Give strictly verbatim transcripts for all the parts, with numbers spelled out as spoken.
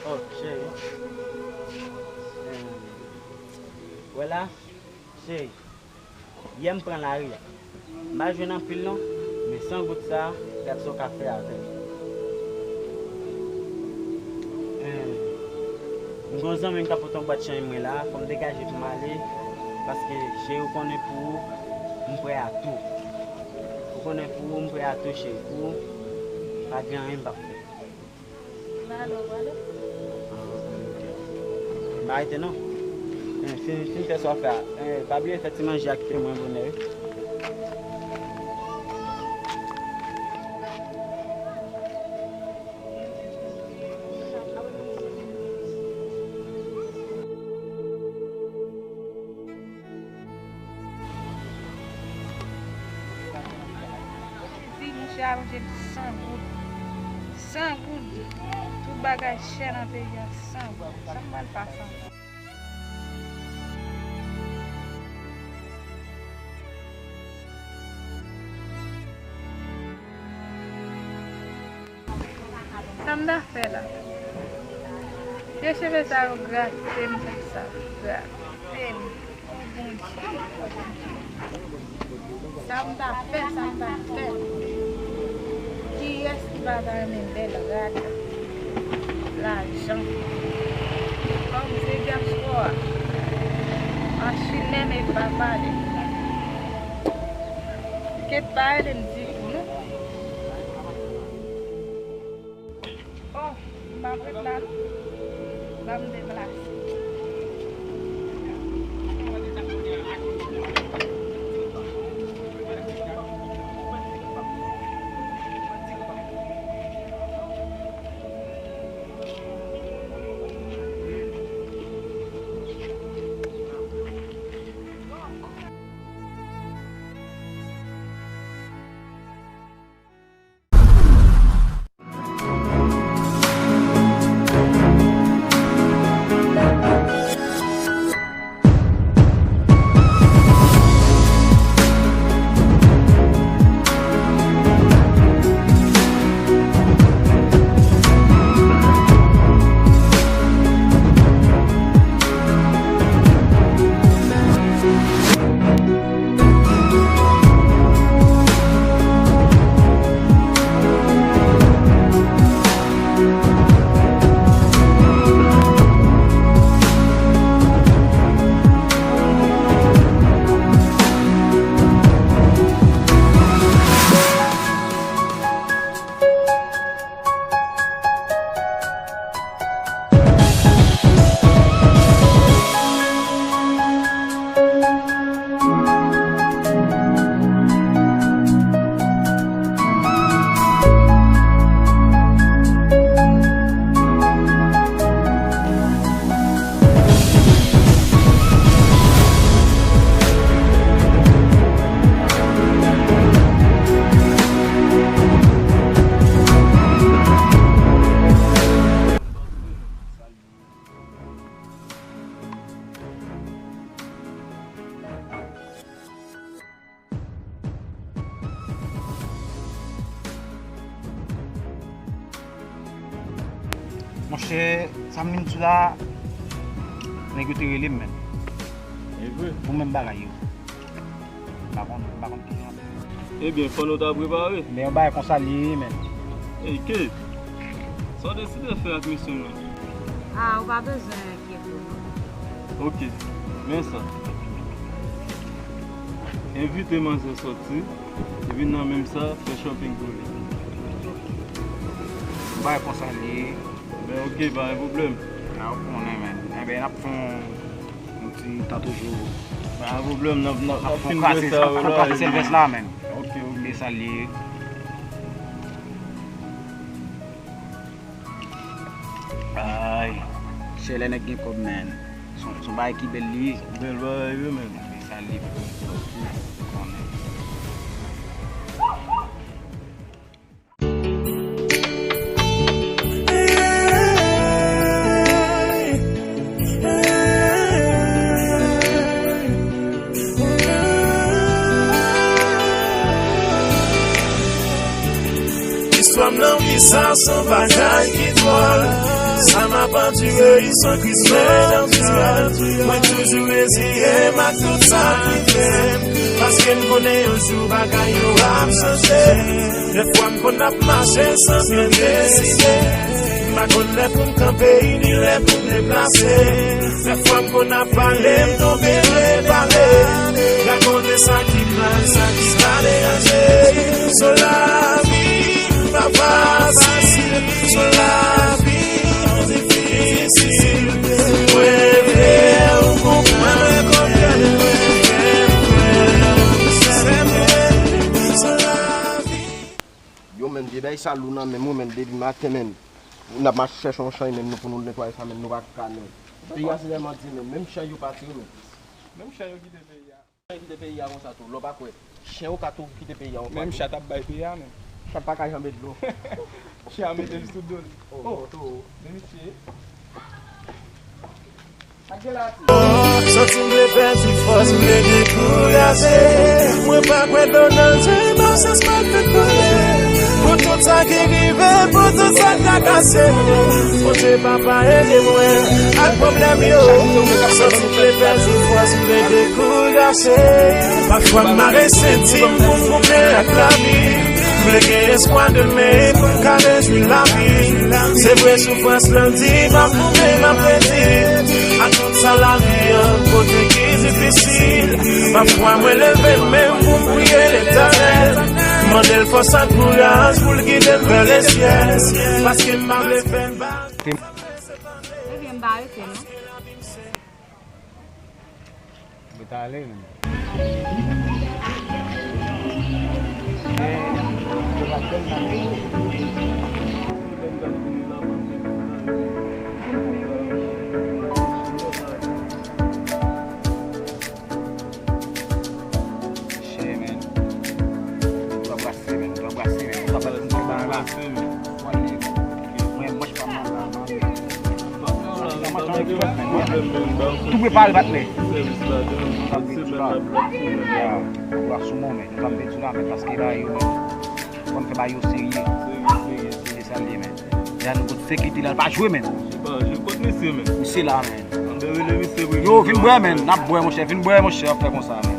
Oh, cheri. Em, wè la, cheri. Yè m pran lari a. M pa jwenn anpil non, men san goud sa, gad sa w ka fè avè l. Em, m gen yon zanmi m k ap pote yon bwat chay mwen la, fò m degaje pou m ale, paske cheri, ou konnen pou ou, m prè a tou. Ou konnen pou ou, m prè a tou, cheri. Pou ou, pa gen anyen m p ap fè. M pa rete non. Men fin, fin fè sa w fè a. Eh, pa bliye fè ti manje a kite mwen bonè wi. Di mouche a manje m san goud. San goud. Tout bagay chè nan peyi a, san goud. Sa m pral pa san goud? Sa m ta fè la? Vye cheve sa yo grate m konsa. Grate m. O Bondye. Sa m ta fè, sa m ta fè? Kiyès ki pa ta renmen bèl rad, lajan? Kòm se dyaspora, machin menm e pa pale. Kèt pa ede m ditou non. Oh, m p ap ret la non. Ban m deplase. Monchè, sa m vin di la, nèg yo te rele m menm. E vre? Pou menm bagay yo. M pa konn, m pa konn kijan. Ebyen, fò nou ta prepare. Men yon bagay konsa l ye, menm. Ey, Kate, sa w deside fè ak mesye m nan? Ah, ou pa bezwen enkyete w, non. Ok, men sa. Envite manzè sòti, epi nan menm sa, fè shopping pou li. Bagay konsa l ye. Men ok, pa gen pwoblèm. A, ou konnen, menm. Enben, n ap fè yon, yon ti tan toujou. Pa gen pwoblèm, n ap, n ap, n ap fè yon kraze, n ap fè yon kraze Sylvester la, menm. Ok, ok. Se sa l ye. Ay, chè lè nèg gen kòb, menm. Se yon, se yon bagay ki bèl li ye. Bèl bagay wi, menm. Se sa l ye. Konnen. Istwa m nan vi sa se yon bagay ki dwòl. Sa m ap andire, san kriz mwen nan vi mwen. Mwen toujou reziye m ak tout sa k rive m. Paske m konnen yon jou bagay yo ap chanje. Dèfwa m konn ap mache san byen deside. M pa konn lè pou m kanpe, ni lè pou m deplase. Dèfwa m konn ap pale, m tonbe repale. Rakonte sa ki mal, sa ki pa deranje. Sou lavi pa fasil, sou lavi difisil. Mwen vle w konprann, mwen vle w sèmen. Sou lavi. Yo, menm, vye bagay sa lou nan men m, wi, menm, depi maten, menm. N ap mache chèche yon chay, menm, nou, pou nou netwaye sa, menm, nou pa ka, menm. Peyi a se tèlman di, menm, menm chay yo pati, wi, menm. Menm chay yo kite peyi a. Chay kite peyi a konsa tou, lè w pa kwè. Chen yo ka tou kite peyi a yon fwa tou. Menm chat ap bay peyi a, menm. Chat pa ka janbe dlo. Chen a mete li sou do l. Oh, oh, oh. Men misye. Santi m vle pèdi fòs, m vle dekouraje. Mwen pa kwè dlo nan je m, absans pa fèt koule. Pou tout sa ki rive, pou tout sa k trakase m, Bondye papa ede mwen ak pwoblèm yo. Santi m vle pèdi fòs, m vle dekouraje. Pafwa m mare senti m pou m goumen ak lavi. M vle gen espwa demen pou m ka rejwi lavi. Se vre soufrans lan di m ap goumen, m ap redi. Ak tout sa lavi an pote ki difisil. Pafwa mwen leve men m pou m priye Letènèl. Mande l fòs ak kouraj pou l gide m vè lesyèl. Paske m pa vle fè l mal. Ebyen, m pa rete, non. Mwen ta ale menm. Shit, man. Twa brase, man. Twa brase, man. Twa brase, man. Mwen, mwen, tou prepare, patnè. Sèvis la, dan. Sèvis la, dan. Ya, w ap sou mwen, men. Ou ap pèdi la, men, paske la, yo, men, fò n fè bagay yo serye. Serye, serye. Se sa l ye, men. Ya, nou kot sekirite la, l pa jwe, men. Se pa jwe kot misye, men. Misye la, men. Ann rele misye pou yo vin bwè, men. N ap bwè, monchè. Vin bwè, monchè. Ap fè konsa, men.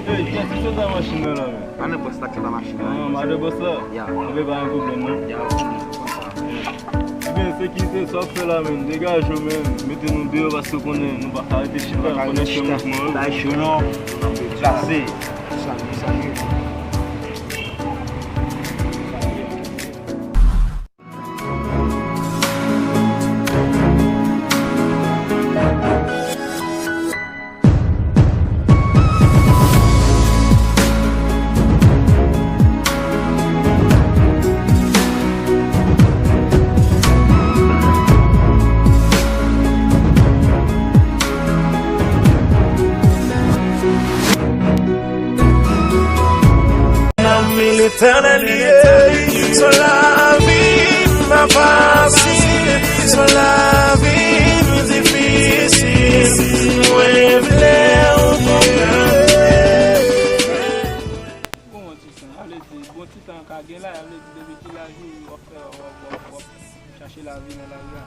Ey, kiyès ki sot nan machin nan la, men? Pa nan bòs la ki sot nan machin nan. Ah, madan bòs la? Ya. Anben, pa gen pwoblèm, non. Ya, ok. Ebyen, sekirite, sa w ap fè la, menm? Degaje w, menm. Mete nou deyò, paske w konnen, nou pa ka rete chita, konnen se mouvman yo. Bay cho non, n ap deplase. Salye, salye. Men Letènèl li ye, sou lavi m pa fasil, sou lavi m difisil, mwen vle w konprann. Bon, ti tan, sa vle di, bon ti tan ka gen la, sa vle di depi ki laj ou, w ap fè, w ap, w ap, w ap chache lavi nan lari a.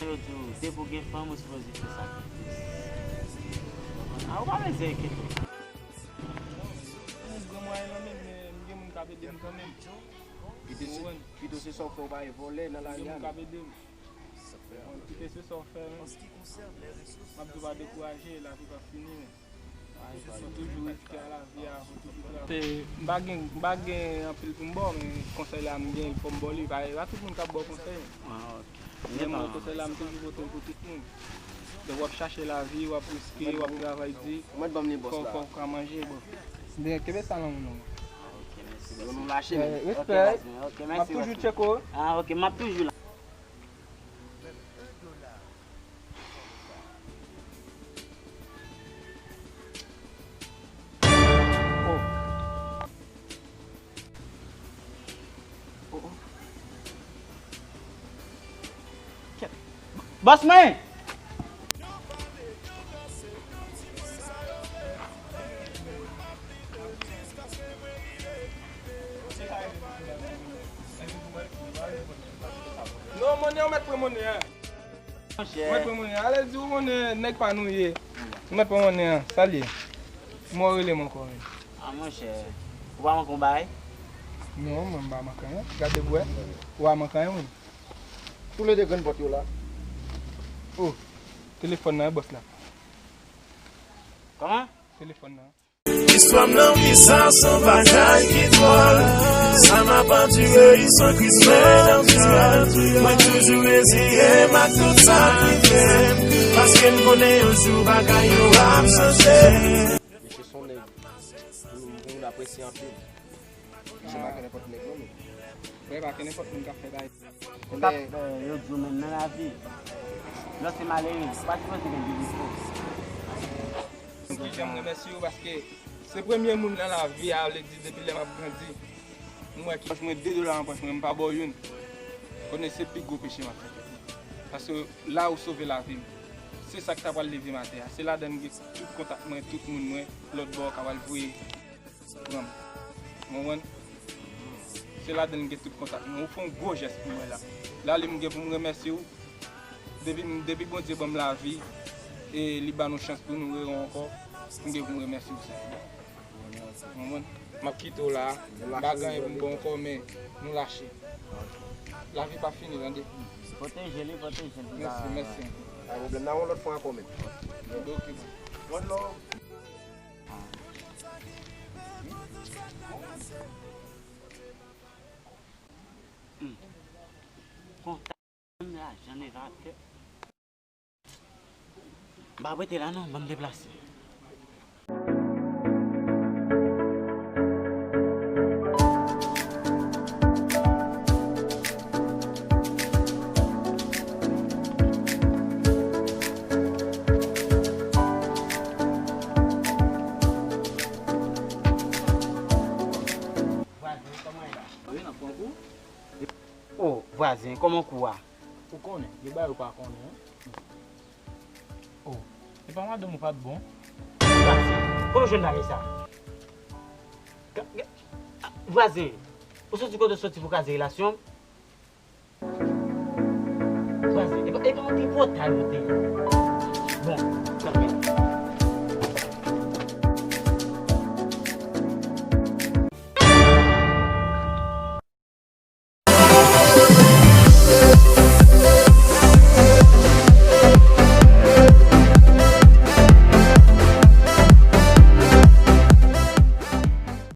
Yo di w, depi w gen fanm, ou sipoze fè sakrifis. A, ou pa bezwen enkyete w. Yon grann mwayen nan men m, men m gen moun k ap ede m kanmenm. Kite se, kite se sa w fè, w pa vòlè nan lari a. M gen moun k ap ede m. Kite se sa w fè, men. M ap di w pa dekouraje, lavi p ap fini, men. Fò toujou riske a lavi a, fò toujou travay. Se, m pa gen, m pa gen anpil pou m ba w, men konsèy la m gen, fò m ba w li. Pa, pa tout moun k ap ba w konsèy. Ah, ok. Men mwen, konsèy la, m toujou pote l pou tout moun. Donk, w ap chache lavi, w ap riske, w ap travay di, fò, fò w ka manje, bon. Byen, kenbe sa nan men w. Ok, mèsi, bro. Nou lache, men. Respè. Ok, baz, men. Ok, mèsi, bro. M ap toujou tcheke w. Ah, ok, m ap toujou la. Bòs mwen! Non, monnen, ou mèt pran monnen an. Monchè. Ou mèt pran monnen an. Ale di ou monnen, nèg pa nou ye. Ou mèt pran monnen an. Sa l ye? Kòman w rele m ankò menm? Ah, monchè. Ou pa manke yon bagay? Non, mwen m pa manke anyen. Gade pou w wè. Ou pa manke anyen, mwen. Toulede grenn pòt yo la. Oh, telefòn nan, wi, bòs la. Kòman? Telefòn nan. Istwa m nan vi sa se yon bagay ki dwòl. Sa m ap andire, i san kriz mèm dyòl. Mwen toujou reziye m ak tout sa k rive m. Paske m konnen yon jou bagay yo ap chanje. Mesye se yon nèg pou nou, pou nou apresye anpil. Mesye pa kenenpòt nèg non, men. Frè, pa kenenpòt moun k ap fè bagay. Sa k fè yo di w menm nan lavi, lè w se malere, ou pa sipoze gen de defo. Mwen kite m remèsye w paske se premye moun nan lavi a, vle di depi lè m ap grandi, m wè ki pòch mwen de dola nan pòch mwen, m pa ba w youn. Konnen se pi gwo peche m ap fè tèt mwen. Paske la ou sove lavi m. Se sa k ta pral leve m atè a. Se ladan l gen tout kontak mwen, tout moun mwen, lòt bò ka pral voye pran m. Ou konprann? Se ladan l gen tout kontak mwen. Ou fè yon gwo jès pou mwen la. La li m gen pou m remèsye w. Depi, depi Bondye ban m lavi, e li ba nou chans pou nou rewè ankò, m gen pou m remèsye w sa. Ou konprann? M ap kite w la. M pa gen anyen pou m ba w ankò, men nou lache. Lavi pa fini, tande. Pwoteje li, pwoteje li. Mèsi, mèsi. Pa gen pwoblèm, n a wè w lòt fwa ankò, men. Ok, bon. One love. Hmm. Kontak m lajan evatè. M pa prete la non, ban m deplase. Vwazen, kòman w ye la? Wi, n ap pran kou. O, vwazen, kòman kou a? Ou konnen, gen bagay ou pa konnen, wi. O, epa madanm ou pa t bon? Vwazen, kòman w jwenn bagay sa? Ga-, ga-, a, vwazen, ou soti kote w soti pou kraze relasyon m? Vwazen, epa, epa yon tripotay ou te ye. Bon.